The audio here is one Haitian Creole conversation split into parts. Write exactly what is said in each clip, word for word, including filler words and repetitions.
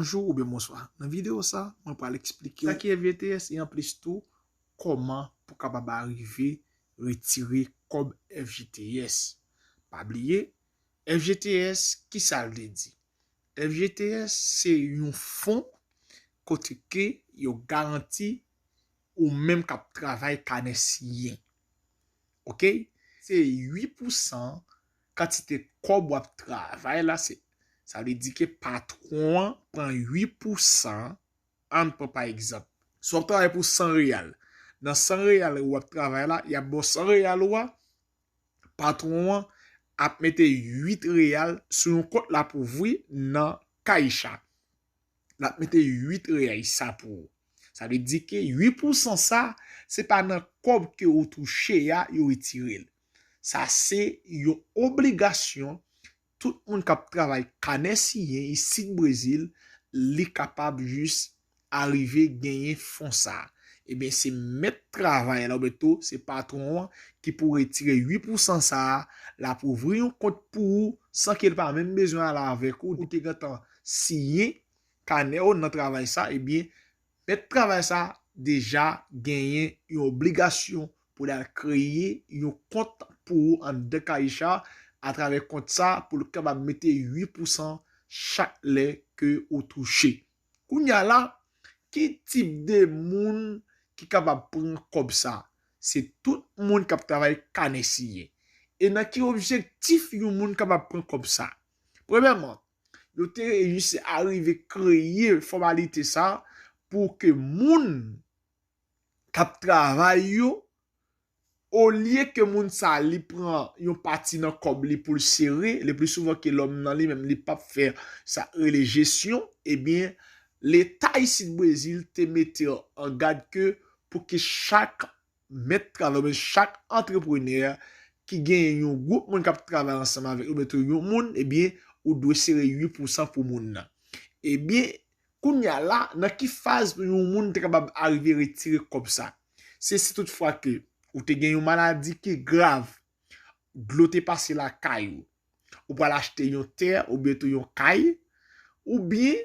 Bonjou oubyen bonswa. Nan videyo sa, mwen pral eksplike w sa ki F G T S e anplis tou, kòman pou kapab arive retire kòb F G T S. Pa bliye, F G T S, ki sa l vle di? F G T S se yon fon kote ke yo garanti ou menm k ap travay kanè siyen. Oke? Se uit pousan kantite kòb w ap travay la, se, sa vle di ke patwon an pran uit pousan, ann pran pa egzanp. Si w ap travay pou san reyal, nan san reyal ou ap travay la, y ap ba w san reyal ou a, patwon an ap mete uit reyal sou yon kont l ap ouvri nan Caixa. L ap mete uit reyal sa pou ou. Sa vle di ke uit pousan sa, se pa nan kòb ke ou touche a yo retire l. Sa se yon obligasyon tout moun k ap travay kanè siyen isit Brezil, li kapab jis arive genyen fon sa. Ebyen, se mèt travay la, oubyen tou, se patwon an ki pou retire uit pousan sa a, l ap ouvri yon kont pou ou, san ke l pa menm bezwen ale avèk ou, ou te gentan siyen kanè w nan travay sa, ebyen, mèt travay sa deja genyen yon obligasyon pou l al kreye yon kont pou ou anndan Caixa, atravè kont sa, pou l kapab mete uit pousan chak lè ke ou touche. Kounye a la, ki tip de moun ki kapab pran kòb sa? Se tout moun k ap travay kanè siyen. E nan ki objektif yon moun kapab pran kòb sa? Premyèman, yo te reyisi arive kreye fòmalite sa pou ke moun k ap travay yo, olye ke moun sa li pran yon pati nan kòb li pou l sere, le pli souvan ke lòm nan li menm li p ap fè sa rele jesyon, ebyen, Leta isit Brezil te mete an gad ke pou ke chak mèt travay, oubyen chak antreprenè ki genyen yon gwoup moun k ap travay ansanm avèk yo, oubyen tou yon moun, ebyen, ou dwe sere uit pousan pou moun nan. Ebyen, kounye a la, nan ki faz yon moun te kapab arive retire kòb sa? Se si toutfwa ke ou te gen yon maladi ki grav, dlo te pase lakay ou, ou pral achte yon tè oubyen tou yon kay, oubyen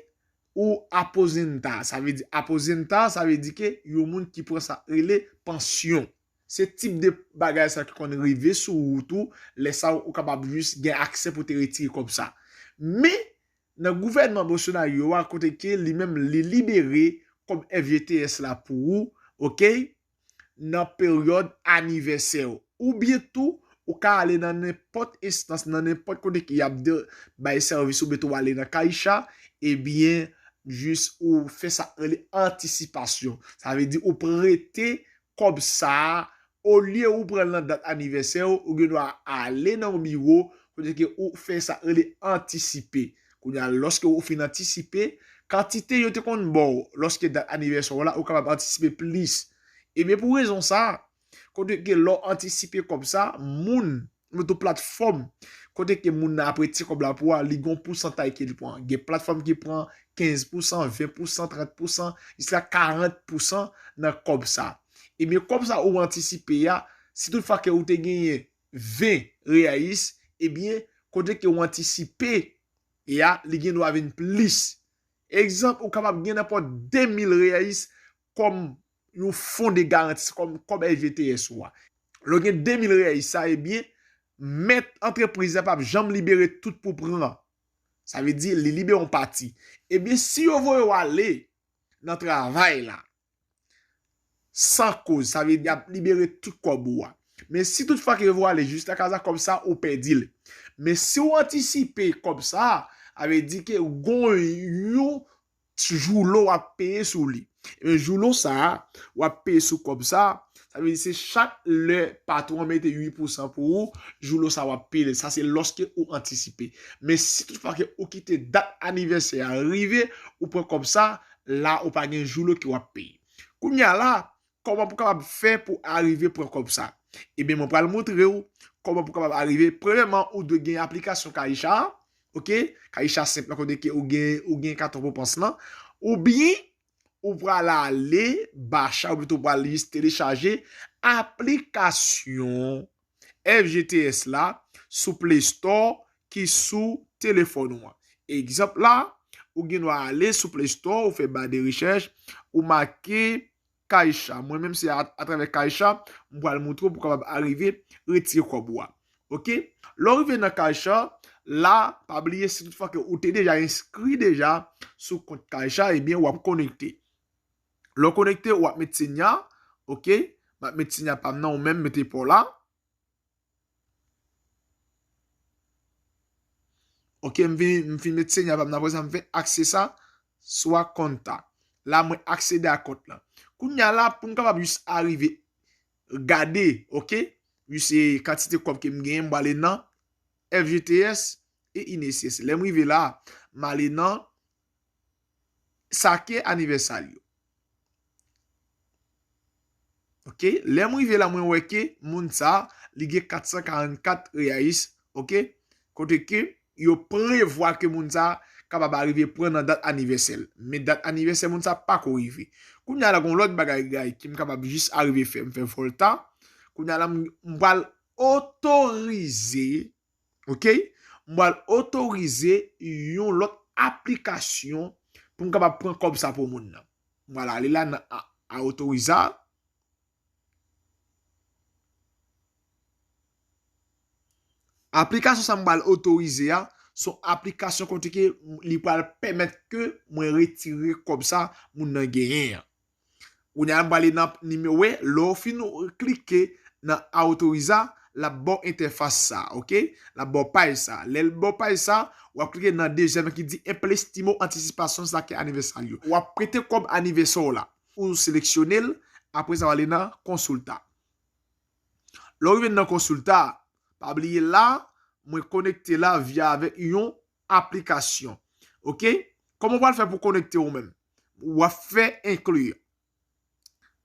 ou aposenta. Sa vle di aposenta, sa vle di ke yon moun ki pran sa rele pansyon. Se tip de bagay sa ki konn rive sou ou tou, lè sa ou kapab jis gen aksè pou te retire kòb sa. Men, nan gouvènman Bolsonaro a, kote ke li menm li libere kòb F G T S la pou ou, oke? Nan peryòd anivèsè w. Oubyen tou, ou ka ale nan nenpòt enstans, nan nenpòt kote ki y ap de, bay sèvis, oubyen tou ale nan Caixa, ebyen, jis ou fè sa rele antisipasyon. Sa vle di ou prete kòb sa a, olye ou pran l nan dat anivèsè w, ou gen dwa ale nan yon biwo, kote ke ou fè sa rele antisipe. Kounye a, lòske ou fin antisipe, kantite yo te konn ba w lòske dat anivèsè w la, ou kapab antisipe plis. Ebyen, pou rezon sa a, kote ke lè w antisipe kòb sa, moun, oubyen tou platfòm, kote ke moun nan ap retire kòb la pou a, li gen yon pousantay ke li pran. Gen platfòm ki pran kenz pousan, ven pousan, trant pousan, jiska karant pousan nan kòb sa. Ebyen, kòb sa ou antisipe a, si toutfwa ke ou te genyen ven reais, ebyen, kote ke ou antisipe, e a, li gen dwa vin plis. Egzanp, ou kapab gen nenpòt de mil reais kòm yon fon de garanti, kòm, kòm F G T S ou a. Lè w gen de mil reais sa, ebyen, mèt antrepriz la p ap janm libere tout pou pran. Sa vle di, li libere yon pati. Ebyen, si yo voye w ale nan travay la, san koz, sa vle di y ap libere tout kòb ou a. Men si toutfwa ke yo voye w ale jis nan kaz la, kòb sa, ou pèdi l. Men si w antisipe kòb sa, sa vle di ke gon yon joulo w ap peye sou li. Ebyen, joulo sa a, w ap peye sou kòb sa, sa vle di se chak lè patwon an mete uit pousan pou ou, joulo sa a w ap peye l. Sa se lòske ou antisipe. Men si toutfwa ke ou kite dat anivèsè a rive, ou pran kòb sa, la ou pa gen joulo ke w ap peye. Kounye a la, kòman pou kapab fè pou arive pran kòb sa? Ebyen, mwen pral montre w kòman pou kapab arive. Premyèman, ou dwe gen aplikasyon Caixa, oke? Caixa senp la kote ke ou gen, ou gen katon Pòpans lan. Oubyen, ou pral ale, bacha, oubyen tou ou pral jis telechaje aplikasyon F G T S la sou Play Store ki sou telefòn ou an. Egzanp la, Ou gen dwa ale sou Play Store, ou fè ba de rechèch, ou make Caixa. Mwen menm se a, atravè Caixa, m pral moutre w pou w kapab arive retire kòb ou a. Oke? Lè w rive nan Caixa, la, pa bliye si toutfwa ke ou te deja enskri deja sou kont Caixa, ebyen w ap konekte. Lè w konekte, w ap met senya, oke? M ap met senya pa m nan, ou menm mete pa w la. Oke, m vin, m fin met senya pa m nan, apre sa m fè aksesa swa konta. La, mwen aksede a kont lan. Kounye a la, pou m kapab jis arive gade, oke, jis e kantite kòb ke m genyen, m prale nan F G T S e Inesis. Lè m rive la, m ale nan Saque Aniversário. Oke, lè m rive la, mwen wè ke moun sa, li gen kat san karannkat reais, oke, kote ke yo prevwa ke moun sa kapab arive pran nan dat anivèsè l. Men dat anivèsè moun sa pako rive. Kounye a la, gon lòt bagay, gay, ke m kapab jis arive fè, m fè volta. Kounye a la, m, m pral otorize, oke? M pral otorize yon lòt aplikasyon pou m kapab pran kòb sa pou moun nan. M pral ale la nan a, a otoriza. Aplikasyon sa m pral otorize a, se yon aplikasyon kote ke li pral pèmèt ke mwen retire kòb sa moun nan genyen an. Kounye a m prale nan nimewo, lè w fin klike nan autoriza, l ap ba w entèfas sa, oke? L ap ba w paj sa. Lè l ba w paj sa, w ap klike nan dezyèm ki di empréstimo antecipação saque aniversário. W ap prete kòb anivèsè w la. Ou seleksyone l, apre sa w ale nan konsulta. Lè w rive nan konsulta, pa bliye la, mwen konekte la via avèk yon aplikasyon. Oke? Kòman w pral fè pou konekte ou menm? W ap fè incluir.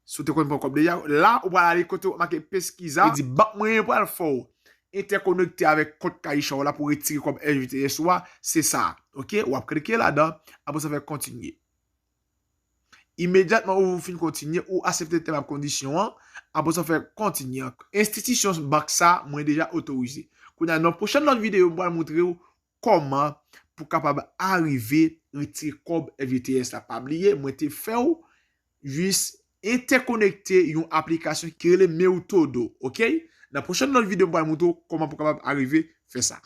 Si w te konn pran kòb deja, la, ou pral ale kote w make pesquisa. Li di, bank mwen pral fè w entèkonekte avèk kont Caixa w la pou retire kòb F G T S ou a, se sa. Oke? W ap klike ladan, apre sa fè kontinye. Imedyatman ou fin kontinye, ou aksepte tèm ak kondisyon an, apre sa fè kontinye. Enstitisyon bank sa, mwen deja otorize. Kounye a, nan pwochèn lòt videyo, m pral montre w kòman pou kapab arive retire kòb F G T S la. Pa bliye, mwen te fè w jis entèkonekte yon aplikasyon ki rele Meu Todo, oke? Nan pwochèn lòt videyo, m pral montre w kòman pou kapab arive fè sa.